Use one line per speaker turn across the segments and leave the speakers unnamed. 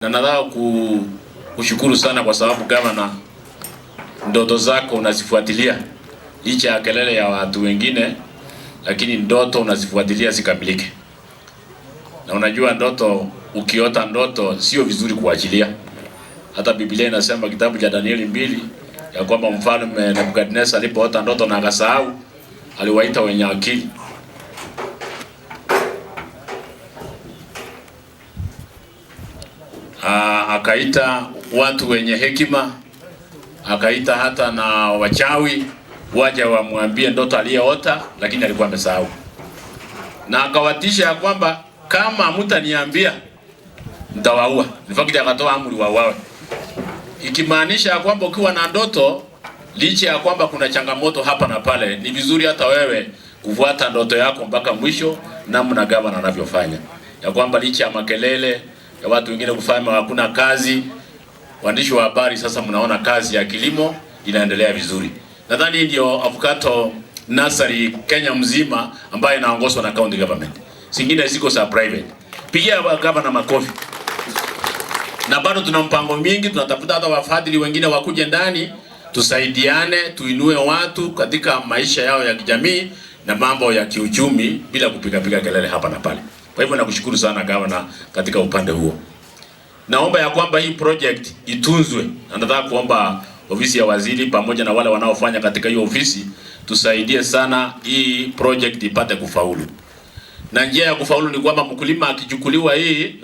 Na nataka kushukuru sana kwa sababu gavana, ndoto zako unazifuatilia licha ya kelele ya watu wengine, lakini ndoto unazifuatilia zikamilike. Na unajua ndoto, ukiota ndoto sio vizuri kuachilia. Hata Biblia inasema kitabu cha Danieli 2 ya kwamba mfalme Nebukadnezar alipoota ndoto na akasahau, aliwaita wenye akili. Akaita watu wenye hekima, akaita hata na wachawi waje wamwambie ndoto aliyoota, lakini alikuwa amesahau. Na akawatisha ya kwamba kama hamtaniambia nitawaua. In fact akatoa amri wauawe. Ikimaanisha ya kwamba ukiwa na ndoto, licha ya kwamba kuna changamoto hapa na pale, ni vizuri hata wewe kufuata ndoto yako mpaka mwisho, namna gavana anavyofanya. Ya kwamba licha ya makelele ya watu wengine kufanya hakuna kazi, waandishi wa habari sasa mnaona kazi ya kilimo inaendelea vizuri. Nadhani ndio avocado nursery Kenya mzima ambayo inaongozwa na county government. Zingine ziko za private. Pigia gavana makofi. Na bado tuna mpango mingi, tunatafuta hata wafadhili wengine wakuje ndani, tusaidiane, tuinue watu katika maisha yao ya kijamii na mambo ya kiuchumi bila kupiga piga kelele hapa na pale. Kwa hivyo nakushukuru sana gavana katika upande huo. Naomba ya kwamba hii project itunzwe. Na nataka kuomba ofisi ya waziri pamoja na wale wanaofanya katika hiyo ofisi tusaidie sana hii project ipate kufaulu. Na njia ya kufaulu ni kwamba mkulima akichukuliwa hii,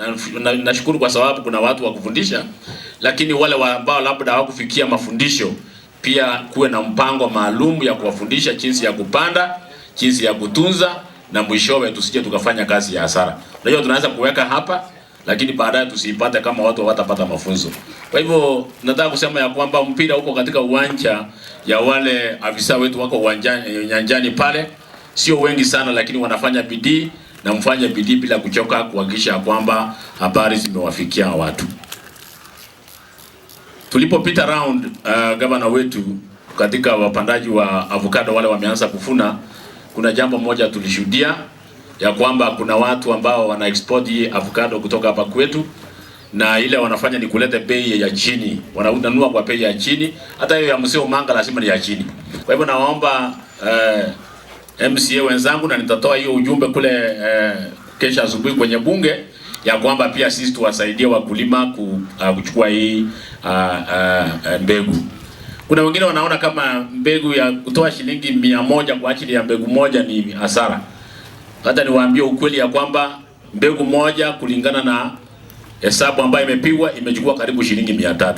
nashukuru kwa sababu kuna watu wa kufundisha, lakini wale ambao labda hawakufikia mafundisho pia kuwe na mpango maalum ya kuwafundisha jinsi ya kupanda, jinsi ya kutunza, na mwishowe tusije tukafanya kazi ya hasara. Unajua tunaweza kuweka hapa lakini baadaye tusiipate kama watu hawatapata mafunzo. Kwa hivyo nataka kusema ya kwamba mpira uko katika uwanja ya wale afisa wetu wako uwanjani, nyanjani pale, sio wengi sana lakini wanafanya bidii, na mfanye bidii bila kuchoka kuhakikisha kwamba habari zimewafikia watu. Tulipopita round, gavana wetu katika wapandaji wa avocado wale wameanza kuvuna, kuna jambo moja tulishuhudia ya kwamba kuna watu ambao wana export hii avocado kutoka hapa kwetu, na ile wanafanya ni kuleta bei ya chini, wananunua kwa bei ya chini. Hata hiyo ya msio Omanga lazima ni ya chini. Kwa hivyo nawaomba MCA wenzangu, na nitatoa hiyo ujumbe kule kesho asubuhi kwenye bunge ya kwamba pia sisi tuwasaidie wakulima kuchukua hii mbegu. Kuna wengine wanaona kama mbegu ya kutoa shilingi 100 kwa ajili ya mbegu moja ni hasara. Hata niwaambie ukweli ya kwamba mbegu moja kulingana na hesabu ambayo imepigwa imechukua karibu shilingi 300.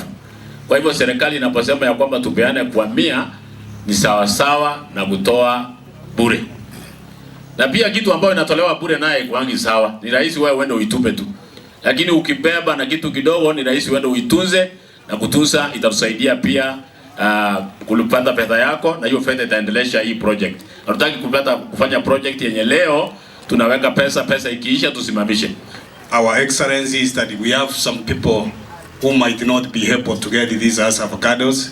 Kwa hivyo serikali inaposema ya kwamba tupeane kwa 100 ni sawa sawa na kutoa bure. Na pia kitu ambayo inatolewa bure naye kwangi sawa. Ni rahisi wewe uende uitupe tu. Lakini ukibeba na kitu kidogo ni rahisi uende uitunze, na kutunza itatusaidia pia kulipata fedha yako, na hiyo fedha itaendelesha hii project. Hatutaki kufanya project yenye leo tunaweka pesa, pesa ikiisha tusimamishe.
Our Excellency is that we have some people who might not be able to get these as avocados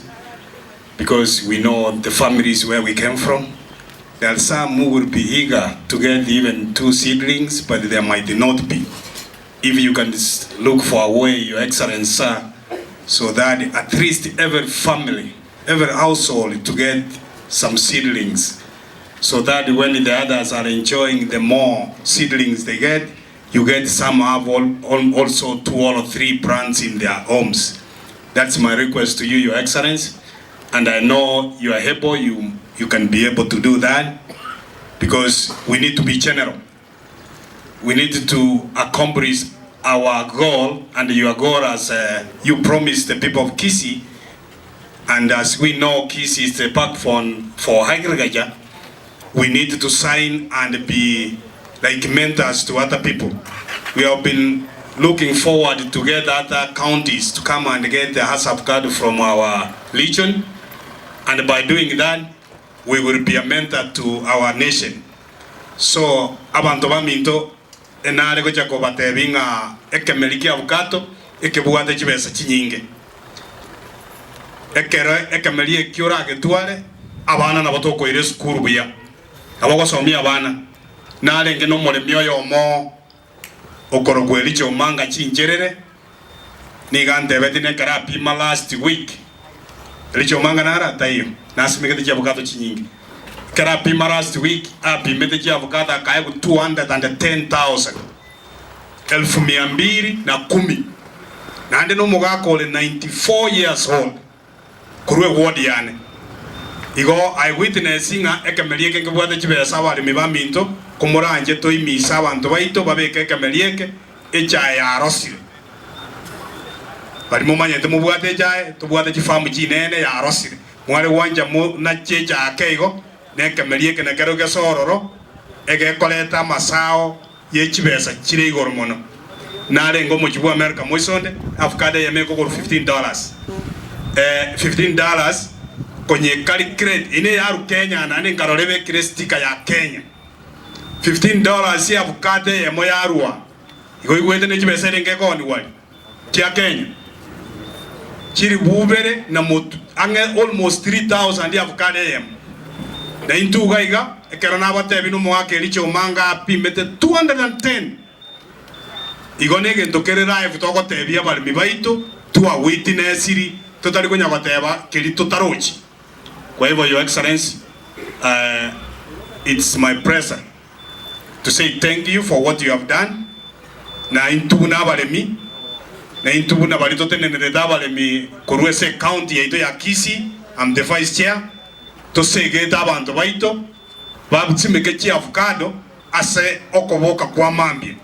because we know the families where we came from. There are some who will be eager to get even 2 seedlings, but there might not be. If you can look for a way, Your Excellency, sir, so that at least every family, every household to get some seedlings, so that when the others are enjoying the more seedlings they get, you get some have also 2 or 3 plants in their homes. That's my request to you, Your Excellency. And I know you are able, you can be able to do that, because we need to be general. We need to accomplish our goal, and your goal as you promised the people of Kisii, and as we know Kisii is the backbone for agriculture, we need to sign and be like mentors to other people. We have been looking forward to get other counties to come and get the Hass avocado from our region, and by doing that, we will be a mentor to our nation. So, abantu baminto, enare gocha kobatebi ng'a ekemeri kia avocado ekebwate chibesa chinyinge. Ekero ekemeri ekio oragetware, abana nabo tokoire esukuru buya. Abagosomia abana. Narenge nomoremi oyomo okorokwa Elicha Omanga chincherere, Niga antebeti nekero apima last week, richo mang'ana ara taiyo, nasimegete chiavocado chinyinge. Ekero apima last week, apimete chiavocado akaegwa 210,000, elfu mia mbili na kumi. Naende na omogaka ore 94 years old, korwa eward yane. Igo I witness ng'a ekemeri eke nkebwate chibesa abaremi baminto, komoranche toimise abanto baito babeke ekemeri eke, echae yarosire. Baria momanyete mobwate echae, tobwate chifamu chinene yarosire. Mware gwancha nache echae ake igo, na ekemeri eke nekero gese ororo, egekoreta amasao ye chibesa chire igoro mono. Narenge omochie bwa America moisonde, avocado eyemo ekogorwa $15. $15 konyecalculate, eye neyarwa Kenya naende nkarora ebekire sticker ya Kenya. $15 avocado eyemo yarwa. Igo oigwete ne chibesa erenge ekoonigwa aria chia Kenya chilifu ibere na motu ang'e almost 3000 avocado eyemo. Na intwe iga iga ekero nabatebi nomoaka Elicha Omanga apimete 210 igo negento kere live togotebia abaremi baito twawitnessiri totari konya goteba keri totarochi. Kwa hivyo Your Excellency, it's my pleasure to say thank you for what you have done. Na intwe buna abaremi, na intwe buna baria totenenerete abaremi korwa ase ecounty yaito ya Kisii, I'm the vice chair, tosegete abanto baito basimeke chiavocado ase okoboka kwa mambia.